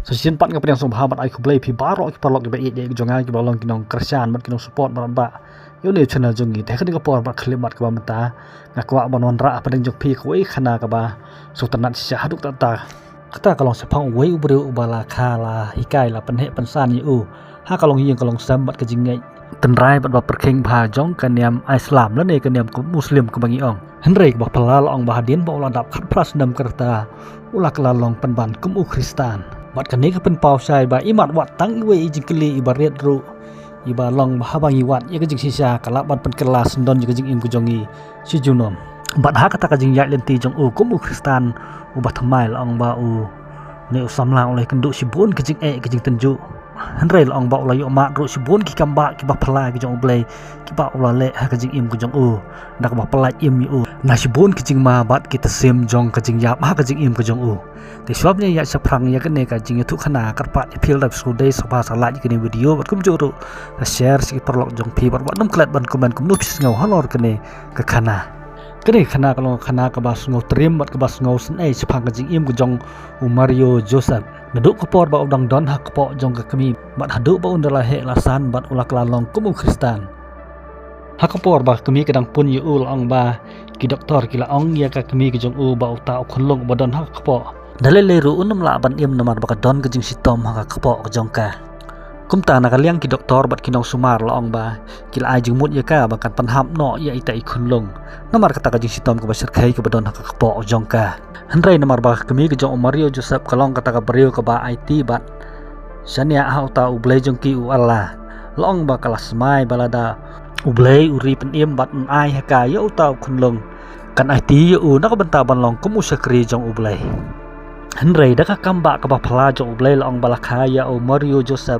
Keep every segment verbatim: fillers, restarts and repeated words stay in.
Sa shisien pat nga pdiang sngewbha bad ai khublei phi baroh ki paralok kiba ïeit ïeit jong nga kiba long ki nongkyrshan bad ki nongsupport bad ba ïa une u channel jong ngi. Te ha kane ka por bad khyllipmat kaba mynta nga kwah ban wanrah hapdeng jong phi kawei khana kaba sngewtynnat shisha haduh katta. Kata ka long shaphang uwei u briew uba la kha la hikai la pynheh pynsan ïa u ha ka longïing ka longsem bad ka jingngeit tynrai bad ba pyrkhing bha jong ka niam Islam lane ka niam Muslim kaba ngi ong. Hynrei kaba phylla la ong ba hadien ba u la dap khatphra snem ka rta u la kylla long pynban kum u Khristan. Bad kane ka pynpaw shai ba imat wat tang iwei i jingkylli iba rit ruh iba long ba haba ngi wad ïa ka jingshisha ka lah ban pynkylla syndon ïa ka jingim ka jong ngi shi junom. Bad ha kata ka jingïaid lynti jong u kum u Khristan uba thymmai la ong ba une u samla u la ïakynduh shibun ka jingeh ka jingtynjuh. Hynrei la ong ba u la ïoh mad ruh shibun ki kambah kiba phylla ki jong U Blei kiba u la leh ha ka jingim ka jong u da kaba pyllait im ïa u na shibun ki jingma bad ki tsim jong ka jingïap ha ka jingim ka jong u. Te shuwa ban ïaid shaphrang ïa kane ka jingïathuhkhana kyrpad ïa phi lada phi sngewdei sngewbha sa like ïa kane ka video bad kumjuh ruh sa share sha ki paralok jong phi bad wat nym klet ban comment kumno phi sngew halor kane ka khana. Kane ka khana ka long ka khana kaba sngewtriem bad kaba sngewsynei shaphang ka jingim ka jong u Mario Joseph. Naduh ka por ba u dang don ha kpoh jong ka kmie bad haduh ba un da la heh la san bad u la kylla long kum u Khristan. Ha ka por ba ka kmie ka dang pun ïa u la ong ba ki doktor ki la ong ïa ka kmie ka jong u ba uta u khunlung uba don ha ka kpoh da lei lei ruh un ym lah ban im namar ba ka don ka jingshitom ha ka kpoh ka jong ka. Kumta na ka liang ki doktor bad ki nongsumar la ong ba ki la ai jingmut ïa ka ba kan pynhap noh ïa ita i khunlung namar kata ka jingshitom kaba shyrkhei kaba don ha ka kpoh jong ka. Hynrei namar ba ka kmie ka jong u Mario Joseph ka long kata ka briew kaba aiti bad shaniah ha uta U Blei jong ki u Allah, la ong ba ka la smai ba lada U Blei u ri pynim bad un ai ha ka ïa uta u khunlung kan aiti ïa u na ka bynta ban long kum u shakri jong U Blei. Hynrei da ka kambah kaba phylla jong U Blei la ong ba la kha ïa u Mario Joseph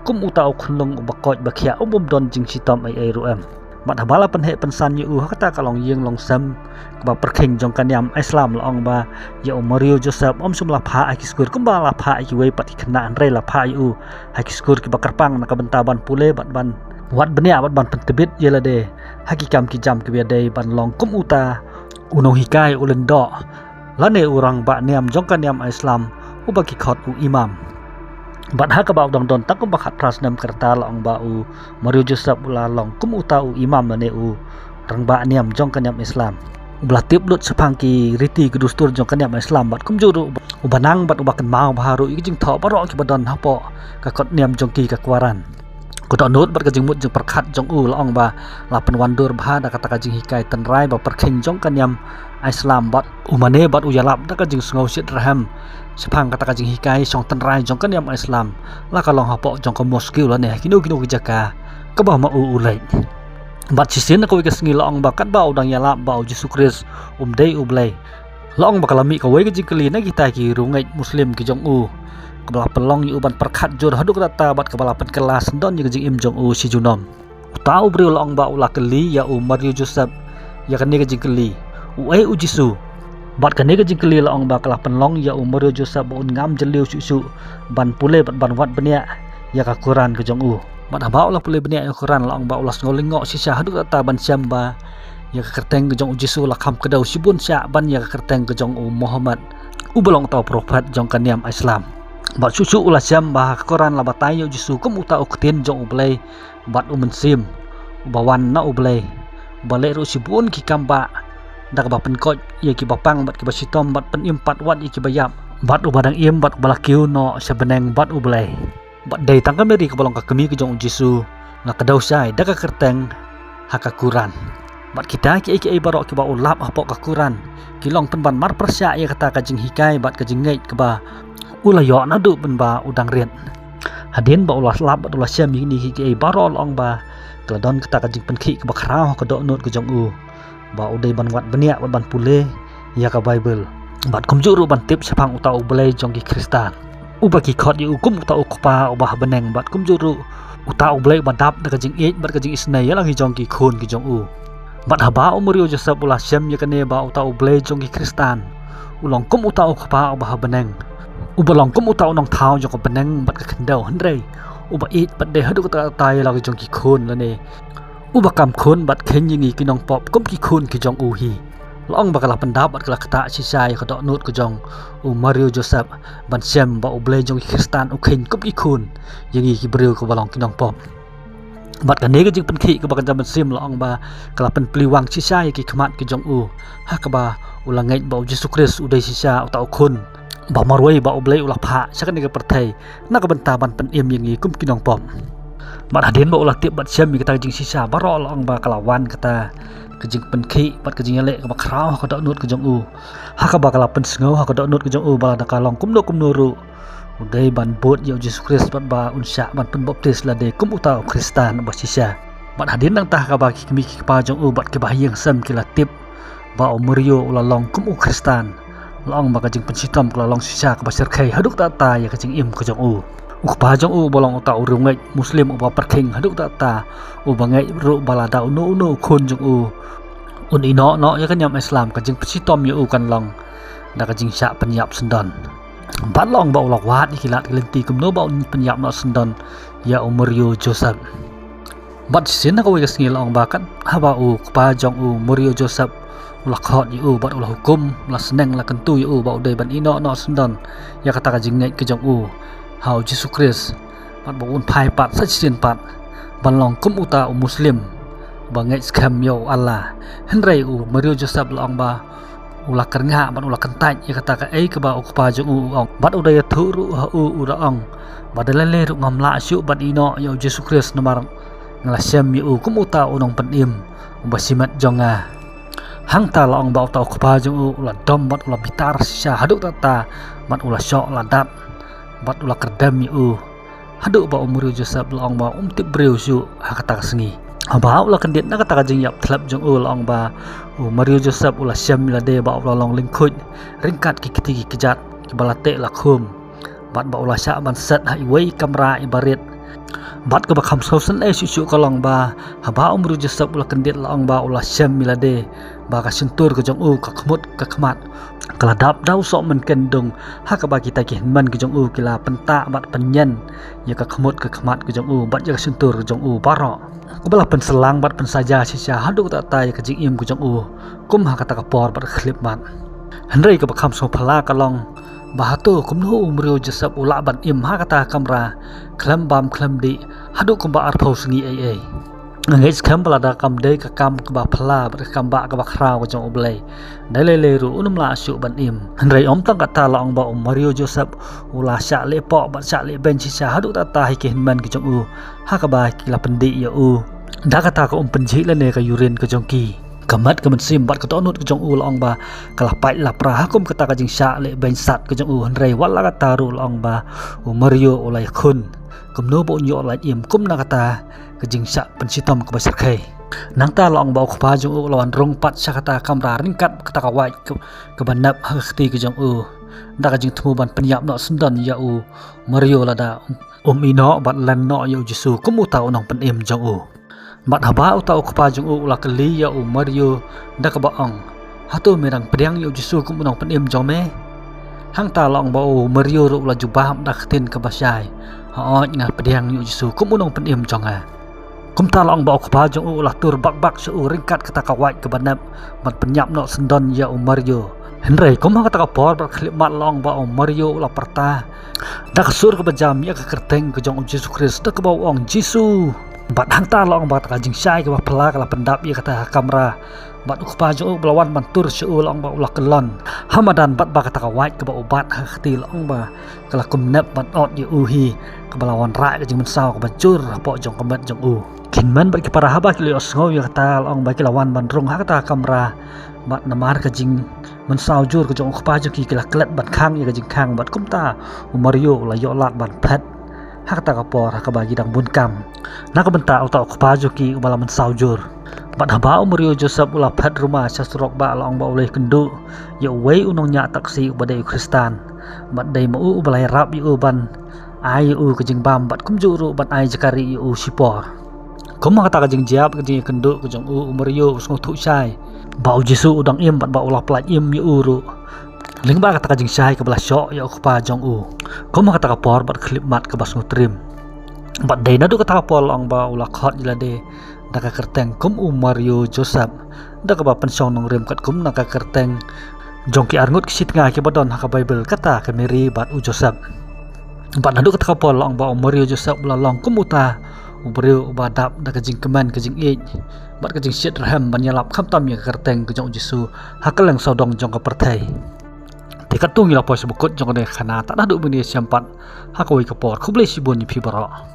kum uta u khunlung uba koit ba khiah um bym don jingshitom ei ei ruh em. Bad haba la pynheh pynsan ïa u ha kata ka longïing longsem kaba pyrkhing jong ka niam Islam la ong ba ïa u Mario Joseph um shym la phah ha ki skur kumba la phah ïa kiwei pat ki khynnah hynrei la phah ïa u ha ki skur kiba kyrpang na ka bynta ban pule bad ban wad bniah bad ban pyntbit ïa lade ha ki kam ki jam kiba ïadei ban long kum uta u nonghikai u lyngdoh lane u rangbah niam jong ka niam Islam uba ki khot u imam. Bad ha kaba u dang don tang kumba khatphra snem ka rta la ong ba u Mario Joseph u la long kum uta u imam lane u rangbah niam jong ka niam Islam uba la tip lut shaphang ki riti ki dustur jong ka niam Islam bad kumjuh ruh uba nang bad uba kynmaw bha ruh ïa ki jingthoh baroh kiba don hapoh ka kot niam jong ki ka Quran. Ka dohnud bad ka jingmut jingpyrkhat jong u la ong ba la pynwandur bha da kata ka jinghikai tynrai ba pyrkhing jong ka niam Islam bad u mane bad u ïalap da ka jingsngew shit rhem shaphang kata ka jinghikai shong tynrai jong ka niam Islam la ka long hapoh jong ka mosque lane ha kino kino ki jaka kaba ma u u leit. Bad shisien na kawei ka sngi la ong ba katba u dang ïalap ba u Jisu Khrist um dei U Blei, la ong ba ka la mih kawei ka jingkylli na kita ki riewngeit Muslim ki jong u kaba la pynlong ïa u ban pyrkhat jur haduh katta bad kaba la pynkylla syndon ïa ka jingim jong u shi junom. Uta u briew la ong ba u la kylli ïa u Mario Joseph ïa kane ka jingkylli, uei u Jisu? Bad kane ka jingkylli la ong ba ka la pynlong ïa u Mario Joseph ba un ngam jylliew shuh shuh ban pule bad ban wad bniah ïa ka Quran ka jong u. Bad haba u la pule bniah ïa ka Quran la ong ba u la sngew lyngngoh shisha haduh katta ban shem ba ïa ka kyrteng ka jong u Jisu la kham kdew shibun shah ban ïa ka kyrteng ka jong u Muhammad uba long uta u prophet jong ka niam Islam. Bad shuh shuh u la shem ba ha ka Quran la batai ïa u Jisu kum uta u ktien jong U Blei bad u Mynsiem uba wan na U Blei, uba leh ruh shibun ki kambah da kaba pynkoit ïa kiba pang bad kiba shitom bad pynim pat wat ïa kiba ïap, bad uba dang im bad uba la kiew noh sha bneng bad U Blei. Bad dei tang ka Mary kaba long ka kmie ka jong u Jisu la kdew shai da ka kyrteng ha ka Quran. Bad kita kiei kiei baroh kiba u lap hapoh ka Quran ki long pynban marpyrshah ïa kata ka jinghikai bad ka jingngeit kaba u la ïoh naduh pynban ba u dang rit. Hadien ba u la lap bad u la shem ïa kine kiei kiei baroh la ong ba ka la don kata ka jingpynkhih kaba khraw ha ka dohnud ka jong u ba u dei ban wad bniah bad ban pule ïa ka Baibl bad kumjuh ruh ban tip shaphang uta U Blei jong ki Khristan uba ki khot ïa u kum uta u Kpa uba ha bneng bad kumjuh ruh uta U Blei uba dap da ka jingïeit bad ka jingisynei ïa la ki jong ki khun ki jong u. Bad haba u Mario Joseph u la shem ïa kane ba uta U Blei jong ki Khristan u long kum uta u Kpa uba ha bneng, uba long kum uta u nongthaw jong ka bneng bad ka khyndew, hynrei uba ïeit bad dei haduh katta katta ïa la ki jong ki khun lane uba kam khun bad kheiñ ïa ngi ki nongpop kum ki khun ki jong u hi. La ong ba ka la pyndap bad ka la ktah shisha ïa ka dohnud ka jong u Mario Joseph ban shem ba U Blei jong ki Khristan u kheiñ kum ki khun ïa ngi ki briew kiba long ki nongpop. Bad kane ka jingpynkhih kaba kynja mynsiem la ong ba ka la pynplie wang shisha ïa ki khmat ki jong u, ha kaba u la ngeit ba U Jisu Khrist u dei shisha uta u khun ba marwei ba U Blei u la phah sha kane ka pyrthei na ka bynta ban pynim ïa ngi kum ki nongpop. Bad hadien ba u la tip bad shem ïa kata ka jingshisha baroh, la ong ba ka la wan kata ka jingpynkhih bad ka jingïaleh kaba khraw ha ka dohnud ka jong u, ha kaba ka la pynsngew ha ka dohnud ka jong u ba lada ka long kumno kumno ruh u dei ban bud ïa U Jisu Khrist bad ba un shah ban pynbaptis lade kum uta u Khristan ba shisha. Bad hadien nangta ha kaba ki kmie ki kpa jong u bad kiba ha ïing ha sem ki la tip ba u Mario u la long kum u Khristan, la ong ba ka jingpynshitom ka la long shisha kaba shyrkhei haduh katta ïa ka jingim ka jong u. U kpa jong u uba long uta u riewngeit Muslim uba pyrkhing haduh katta, uba ngeit ruh ba lada uno uno u khun jong u un ïehnoh noh ïa ka niam Islam, ka jingpynshitom ïa u kan long da ka jingshah pynïap syndon. Bad la ong ba u la wad ïa ki lad ki lynti kumno ba un pynïap noh syndon ïa u Mario Joseph. Bad shisien ha kawei ka sngi, la ong ba kat haba u kpa jong u Mario Joseph u la khot ïa u bad u la hukum, la sneng, la kyntu ïa u ba u dei ban ïehnoh noh syndon ïa kata ka jingngeit ka jong u ha U Jisu Khrist, bad ba un phai pat sa shisien pat ban long kum uta u Muslim ba ngeit skhem ïa u Allah. Hynrei u Mario Joseph, la ong ba u la kyrngah bad u la kyntait ïa kata kaei kaba u kpa jong u u ong, bad u da ïathuh ruh ha u, u da ong ba da lei lei ruh ngam lah shuh ban ïehnoh ïa U Jisu Khrist namar nga la shem ïa u kum uta u nongpynim uba shimet jong nga. Hangta la ong ba uta u kpa jong u u la dom bad u la bitar shisha haduh katta, bad u la shoh la dat bad u la kyrdem ïa u haduh ba u Mario Joseph, la ong ba um tip briew shuh ha kata ka sngi. Haba u la kyndit na kata ka jingïap thlep jong u, la ong ba u Mario Joseph u la shem ïa lade ba u la long lyngkhuid ryngkat ki kti ki kjat kiba la teh la khum, bad ba u la shah ban set ha iwei i kamra iba rit. Bad kaba kham sngewsynei shuh shuh ka long ba haba u Mario Joseph u la kyndit, la ong ba u la shem ïa lade ba ka shyntur ka jong u, ka khmut, ka khmat ka la dap da u soh mynken dung, ha kaba kita ki hynmen ki jong u ki la pyntah bad pynïeng ïa ka khmut ka khmat ka jong u bad ïa ka shyntur ka jong u baroh, kaba la pynsalang bad pynsaja shisha haduh katta ïa ka jingim ka jong u kum ha kata ka por bad ka khyllipmat. Hynrei kaba kham sngewphylla ka long ba hato kumno u Mario Joseph u lah ban im ha kata ka kamra khlem bam khlem dih haduh kumba arphew sngi ei ei. Nga ngeit skhem ba lada kam dei ka kam kaba phylla bad ka kam bah kaba khraw ka jong U Blei, da lei lei ruh un ym lah shuh ban im. Hynrei ym tang kata, la ong ba u Mario Joseph u la shah leh poh bad shah leh beiñ shisha haduh katta ïa ki hynmen ki jong u, ha kaba ki la pyndih ïa u da kata ka um pynjhieh lane ka urine ka jong ki. Ka met ka mynsiem bad ka dohnud ka jong u, la ong ba ka la pait la pra ha kum kata ka jingshah leh beiñ sat ka jong u. Hynrei wat la kata ruh, la ong ba u Mario u la ïakhun kumno ba un ïoh lait im kum na kata ka jingshah pynshitom kaba shyrkhei. Nangta, la ong ba u kpa jong u u la wan rung pat sha kata ka kamra ryngkat kata ka wait ka, kaba nep ha ka kti ka jong u, da ka jingthmu ban pynïap noh syndon ïa u Mario lada um ïehnoh bad len noh ïa U Jisu kum uta u nongpynim jong u. Bad haba uta u kpa jong u u la kylli ïa u Mario da kaba ong, hato me dang pdiang ïa U Jisu kum u nongpynim jong me? Hangta, la ong ba u Mario ruh u la jubab da ka ktien kaba shai, hooid, nga pdiang ïa U Jisu kum u nongpynim jong nga. Kumta, la ong ba u kpa jong u u la tur bak bak sha u ryngkat kata ka wait kaba nep ban pynïap noh syndon ïa u Mario. Hynrei kum ha kata ka por bad ka khyllipmat, la ong ba u Mario u la pyrta da ka sur kaba jam ïa ka kyrteng ka jong U Jisu Khrist da kaba u ong, Jisu! Bad hangta, la ong ba kata ka jingshai kaba phylla ka la pyndap ïa kata ka kamra. Bad u kpa jong u ba la wan ban tur sha u, la ong ba u la kyllon ha madan bad ba kata ka wait kaba u bat ha ka kti, la ong ba ka la kum nep ban ot ïa u hi, kaba la wanrah ka jingmynsaw kaba jur hapoh jong ka met jong u. Ki hynmen bad ki para, haba ki la ïohsngew ïa kata, la ong ba ki la wan ban rung ha kata ka kamra. Bad namar ka jingmynsaw jur ka jong u kpa jong ki, ki la klet ban khang ïa ka jingkhang, bad kumta u Mario u la ïoh lad ban phet ha kata ka por ha kaba ki dang bun kam na ka bynta uta u kpa jong ki uba la mynsaw jur. Bad haba u Mario Joseph u la phet ruma sha surok bah, la ong ba u la ïakynduh ïa uwei u nongñiah taksi uba dei u Khristan, bad dei ma u uba la ïarap ïa u ban ai ïa u ka jingbam bad kumjuh ruh ban ai jaka rieh ïa u shipor. Kum ha kata ka jingjia bad ka jingïakynduh ka jong u, u Mario u sngewthuh shai ba U Jisu u dang im bad ba u la pyllait im ïa u ruh, lyngba kata ka jingshai kaba la shoh ïa u kpa jong u. Kum ha kata ka por bad ka khyllipmat kaba sngewtriem. Bad dei naduh kata ka por, la ong ba u la khot ïa lade da ka kyrteng kum u Mario Joseph, da kaba pynshong nongrim katkum na ka kyrteng jong ki arngut ki shitnga kiba don ha ka Baibl, kata ka Mary bad u Joseph. Bad naduh kata ka por la ong ba u Mary u Joseph la long kum uta u briew uba dap da ka jingkmen, ka jingïeit bad ka jingshit rhem ban ïalap khamtam ïa ka kyrteng ka jong u Jisu ha kylleng sawdong jong ka pyrthei. Te katto ngi la poi sha ba kut jong kane ka khana. Tad haduh mynne shem pat ha kawei ka por, khublei shibun ïa phi baroh.